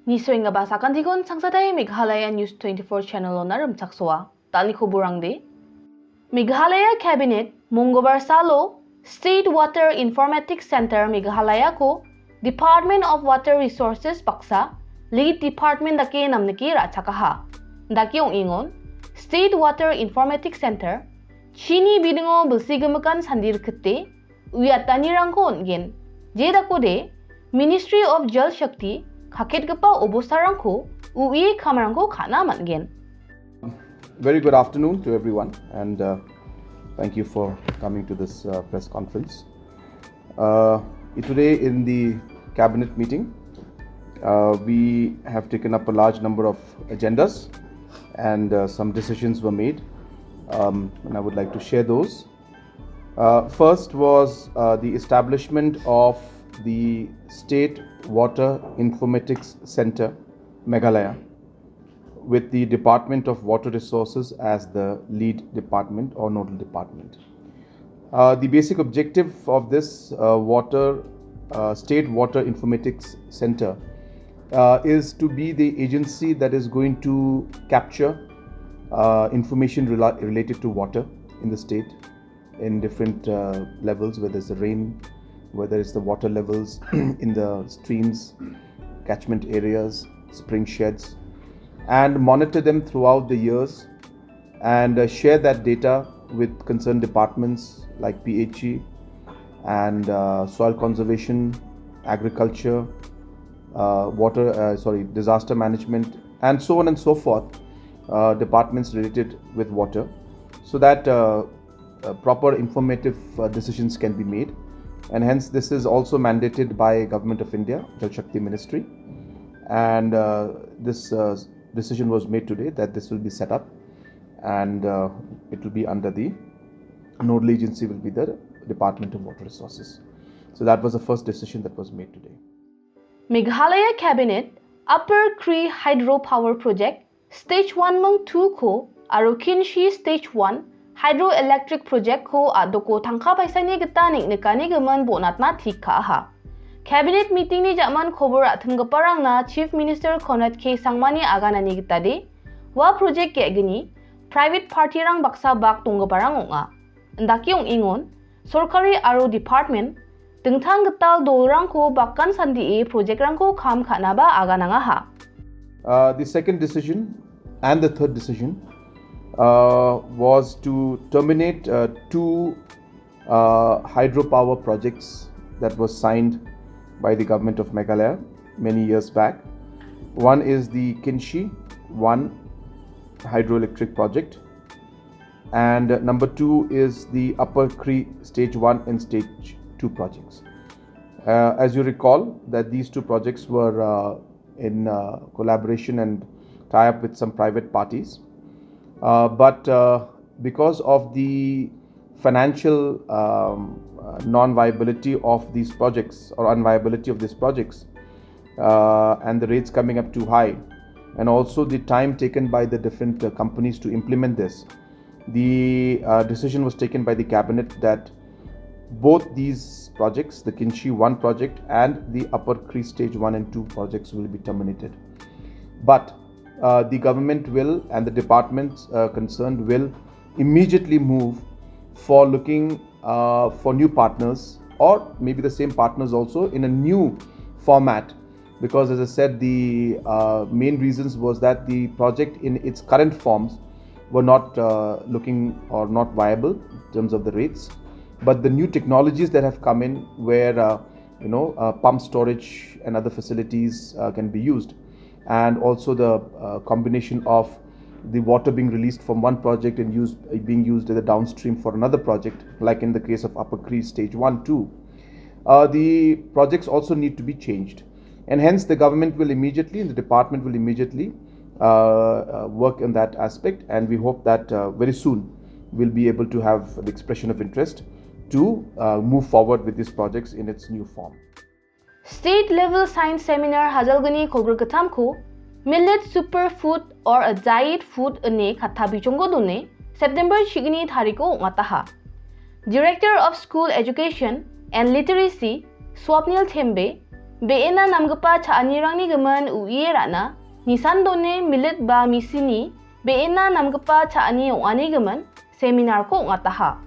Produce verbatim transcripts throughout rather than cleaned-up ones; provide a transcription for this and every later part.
Nisoenggipa sakantikon sangsatai Meghalaya News twenty-four channel-ona rimchaksoa. Dalni koborangde. Meghalaya Cabinet Mongolbar salo State Water Informatics Center Meghalaya-ko Department of Water Resources baksa lead department dake namnike ra·chakaha. Dake ong·engon, State Water Informatics Center chini bidingo bilsigimikan sandi rikite uiatanirangko on·gen. Je dakode, Ministry of Jal Shakti kaketgipa obostarangko u·ie kamrangko ka·na man·gen. Very good afternoon to everyone, and uh, thank you for coming to this uh, press conference. Uh, today, in the cabinet meeting, uh, we have taken up a large number of agendas, and uh, some decisions were made, um, and I would like to share those. Uh, first was uh, the establishment of the State Water Informatics Center, Meghalaya, with the Department of Water Resources as the lead department or nodal department. Uh, the basic objective of this uh, water uh, state water informatics center uh, is to be the agency that is going to capture uh, information rela- related to water in the state in different uh, levels, whether it's the rain, whether it's the water levels in the streams, catchment areas, spring sheds, and monitor them throughout the years and uh, share that data with concerned departments like P H E and uh, soil conservation, agriculture, uh, water, uh, sorry, disaster management, and so on and so forth, uh, departments related with water, so that uh, uh, proper informative uh, decisions can be made. And hence, this is also mandated by Government of India, Jal Shakti Ministry, and uh, this uh, decision was made today that this will be set up, and uh, it will be under the nodal agency will be the Department of Water Resources. So that was the first decision that was made today. Meghalaya Cabinet Upper Kri Hydro Power Project Stage one mung two ko aro Kinshi Stage one Hydroelectric Project ko a·doko tangka paisani gita neng·nikanigimin bonatna tik ka·aha. Cabinet meeting-ni ja·man kobor a·timgiparangna Chief Minister Conrad K Sangmani aganani gitade, ua project ge·gni private party-rang baksa bak donggiparang ong·a. Indake ong·engon, sorkari aro department, dingtang gital dolrangko bakan sandie project-rangko kam ka·naba aganangaha. Uh, the second decision and the third decision uh, was to terminate uh, two uh, hydropower projects that was signed by the government of Meghalaya many years back. One is the Kinshi one hydroelectric project, and uh, number two is the Upper Kri Stage one and Stage two projects. Uh, as you recall, that these two projects were uh, in uh, collaboration and tie up with some private parties. Uh, but uh, because of the financial um, uh, non-viability of these projects or unviability of these projects uh, and the rates coming up too high, and also the time taken by the different uh, companies to implement this, the uh, decision was taken by the cabinet that both these projects, the Kinshi one project and the Upper Kri Stage one and two projects, will be terminated. But uh, the government will and the departments uh, concerned will immediately move for looking uh, for new partners, or maybe the same partners also in a new format, because, as I said, the uh, main reasons was that the project in its current forms were not uh, looking or not viable in terms of the rates. But the new technologies that have come in, where uh, you know uh, pump storage and other facilities uh, can be used, and also the uh, combination of the water being released from one project and use, being used as a downstream for another project, like in the case of Upper Kri Stage one, two, uh, the projects also need to be changed. And hence, the government will immediately, and the department will immediately uh, uh, work in that aspect. And we hope that uh, very soon we'll be able to have the expression of interest to uh, move forward with these projects in its new form. State Level Science Seminar hajalgni kolgrikgittamko Millet Super Food or a Diet Food ine katta bijongko done September chigni tariko ong·ataha. Director of School Education and Literacy Swapnil Thembe, Be·ena namgipa cha·anirangni gimin u·ie ra·na, nisan done milit ba misini be·ena namgipa cha·ani ong·ani gimin seminarko ong·ataha.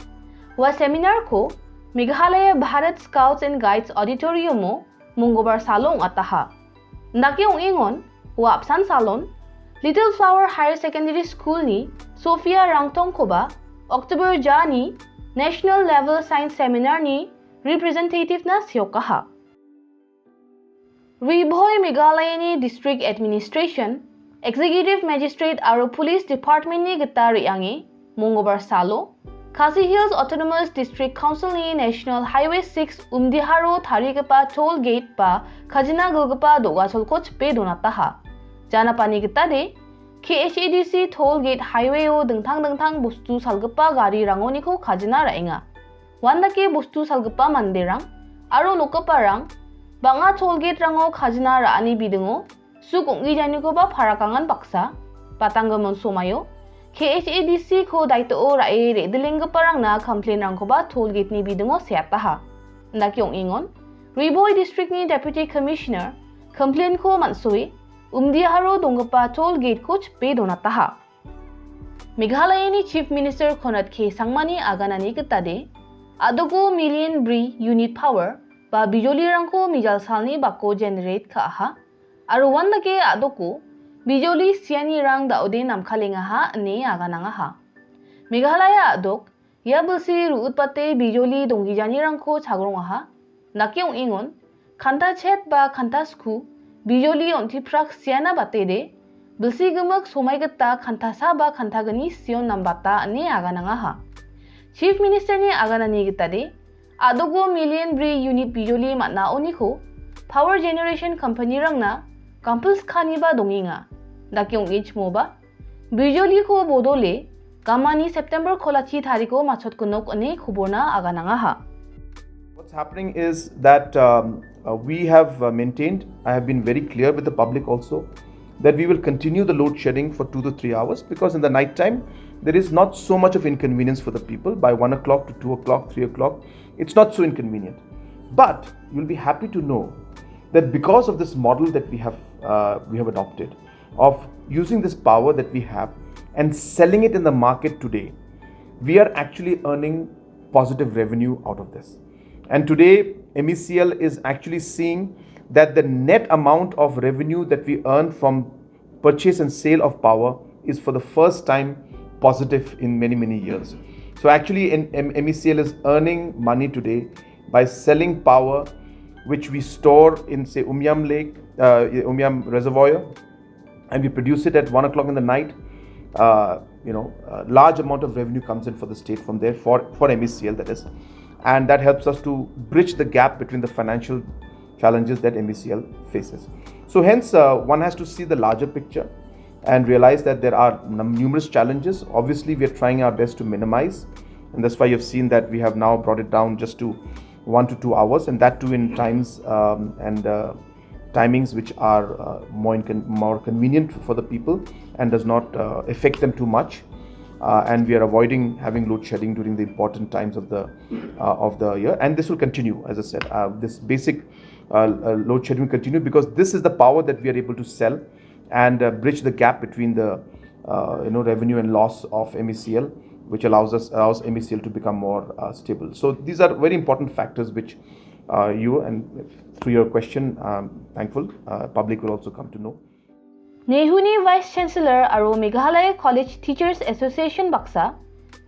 Ua seminarko Meghalaya Bharat Scouts and Guides Auditoriumo Monggobar salo ong·ataha. Indake ong·engon ua apsan salon Little Flower Higher Secondary Schoolni Sophia Rangtongkoba October jani National Level Science Seminarni representative-na seokaha. Ri Bhoi Meghalayani District Administration, Executive Magistrate aro Police Department-ni gita re·ange Monggobar salo Khasi Hills Autonomous District Council-ni National Highway six Umdiharo tarigipa toll gate ba kajina gilgipa do·gacholko chipe donataha. Janapani gitade, K H A D C toll gate highway-o dingtang dingtang bostu salgipa garirangoniko kajina ra·enga. Uandake bostu salgipa manderang aro nokgiparang bang·a toll gate-rango kajina ra·ani bidingo suk ong·gijanikoba parakangan baksa, batanggimin somaio K H A D C-ko daitoh-o ra·e re·dilenggiparangna complain-rangkoba toll gate-ni bidingo seataha. Indake ong·engon, Ri Bhoi District-ni Deputy Commissioner complain-ko man·soe Umdiharo donggipa toll gate-ko chipe donataha. Meghalayani Chief Minister Conrad K Sangmani aganani gitade, a·doko million bri unit power ba bijolirangko mijalsalni bako generate ka·aha, aro uandake a·doko bijoli sianirang da·ode namkalengaha ine aganangaha. Meghalaya a·dok ia bilsi ru·utbate bijoli donggijanirangko chagrongaha. Indake ong·engon, kanta chet ba kanta sku bijoli on·tiprak siana batede, bilsi gimik somai gita kantasa ba kantagni sion nambata ine aganangaha. Chief Minister-ni aganani gitade, a·doko million bri unit bijoli man·aoniko power generation company-rangna gampilskaniba dongenga. Indake ong·enchimoba, bijoliko bodole gamani September kolachi tariko machotgnok ine koborna aganangaha. What's happening is that um, uh, we have uh, maintained, I have been very clear with the public also, that we will continue the load shedding for two to three hours, because in the night time there is not so much of inconvenience for the people. By one o'clock to two o'clock, three o'clock, it's not so inconvenient. But you'll be happy to know that because of this model that we have uh, we have adopted, of using this power that we have and selling it in the market today, we are actually earning positive revenue out of this. And today, M E C L is actually seeing that the net amount of revenue that we earn from purchase and sale of power is for the first time positive in many, many years. So actually, in, M- M E C L is earning money today by selling power which we store in, say, Umiam Lake, uh, Umiam Reservoir, and we produce it at one o'clock in the night. Uh, you know, a large amount of revenue comes in for the state from there for, for M E C L, that is. And that helps us to bridge the gap between the financial challenges that M E C L faces. So hence, uh, one has to see the larger picture and realize that there are num- numerous challenges. Obviously, we are trying our best to minimize, and that's why you've seen that we have now brought it down just to one to two hours, and that too in times um, and uh, timings which are uh, more, incon- more convenient for the people and does not uh, affect them too much. Uh, and we are avoiding having load shedding during the important times of the uh, of the year, and this will continue. As I said, uh, this basic uh, uh, load shedding will continue because this is the power that we are able to sell and uh, bridge the gap between the uh, you know, revenue and loss of M E C L, which allows us allows M E C L to become more uh, stable. So these are very important factors which uh, you, and through your question, um, thankful uh, public will also come to know. Nehuni Vice Chancellor aro Meghalaya College Teachers Association baksa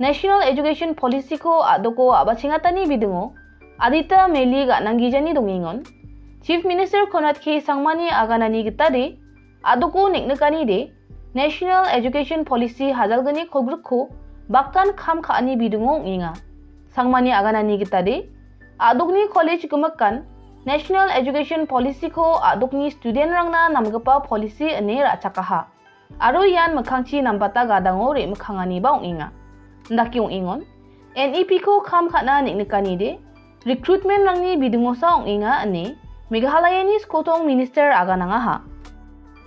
National Education Policy-ko a·doko a·bachengatani bidingo adita meli ga·nanggijani dongengon. Chief Minister Conrad K Sangmani aganani gitade a·doko neng·nikani de National Education Policy hajalgni kolgrikko bakkan kam ka·ani bidingo ong·enga. Sangmani aganani gitade a·dokni college gimikan National Education Policy-ko a·dokni student-rangna namgipa policy ine ra·chakaha. Aro ian mikkangchi nambata gadango re·mikkanganiba ong·enga. Indake ong·engon, N E P-ko kam ka·na neng·nikani de, recruitment-rangni bidingosa ong·enga ine Meghalayani skotong minister aganangaha.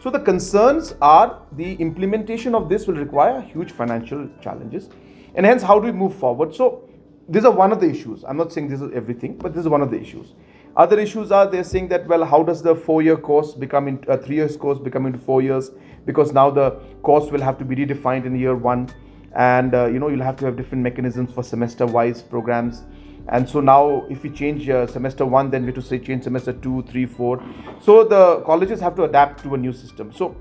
So the concerns are the implementation of this will require huge financial challenges, and hence how do we move forward? So these are one of the issues. I'm not saying this is everything, but this is one of the issues. Other issues are, they're saying that, well, how does the four-year course become in, uh, three years course become into four years? Because now the course will have to be redefined in year one, and, uh, you know, you'll have to have different mechanisms for semester-wise programs. And so now, if we change, uh, semester one, then we have to say change semester two, three, four. So the colleges have to adapt to a new system. So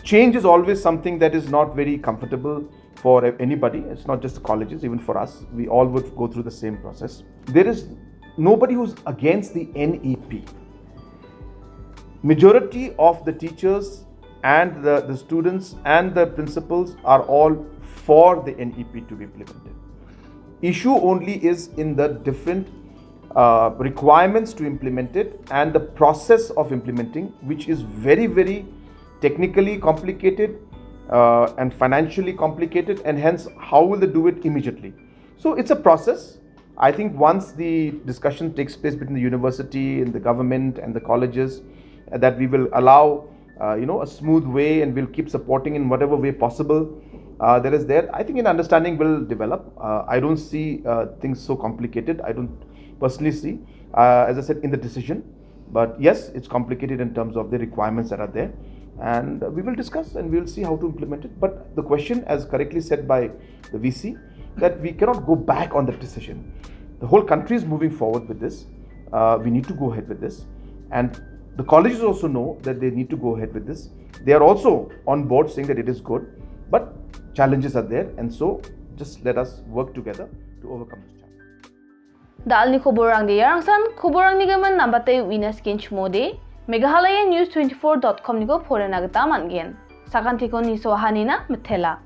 change is always something that is not very comfortable for anybody. It's not just the colleges, even for us. We all would go through the same process. There is nobody who's against the N E P. Majority of the teachers and the, the students and the principals are all for the N E P to be implemented. Issue only is in the different, uh, requirements to implement it and the process of implementing, which is very, very technically complicated, uh, and financially complicated, and hence how will they do it immediately? So it's a process. I think once the discussion takes place between the university and the government and the colleges, uh, that we will allow, uh, you know, a smooth way, and we'll keep supporting in whatever way possible, uh, there is there. I think an understanding will develop. Uh, I don't see, uh, things so complicated. I don't personally see, uh, as I said, in the decision. But yes, it's complicated in terms of the requirements that are there. And we will discuss and we will see how to implement it. But the question, as correctly said by the V C, that we cannot go back on the decision. The whole country is moving forward with this. Uh, we need to go ahead with this. And the colleges also know that they need to go ahead with this. They are also on board saying that it is good, but challenges are there. And so just let us work together to overcome this challenge. Dalni koborangde iarangsan, koborangni gimin nambate uina skenchimode, Meghalaya News twenty-four dot com niko porena gita man·gen. Sakantiko nisoahanina mitela.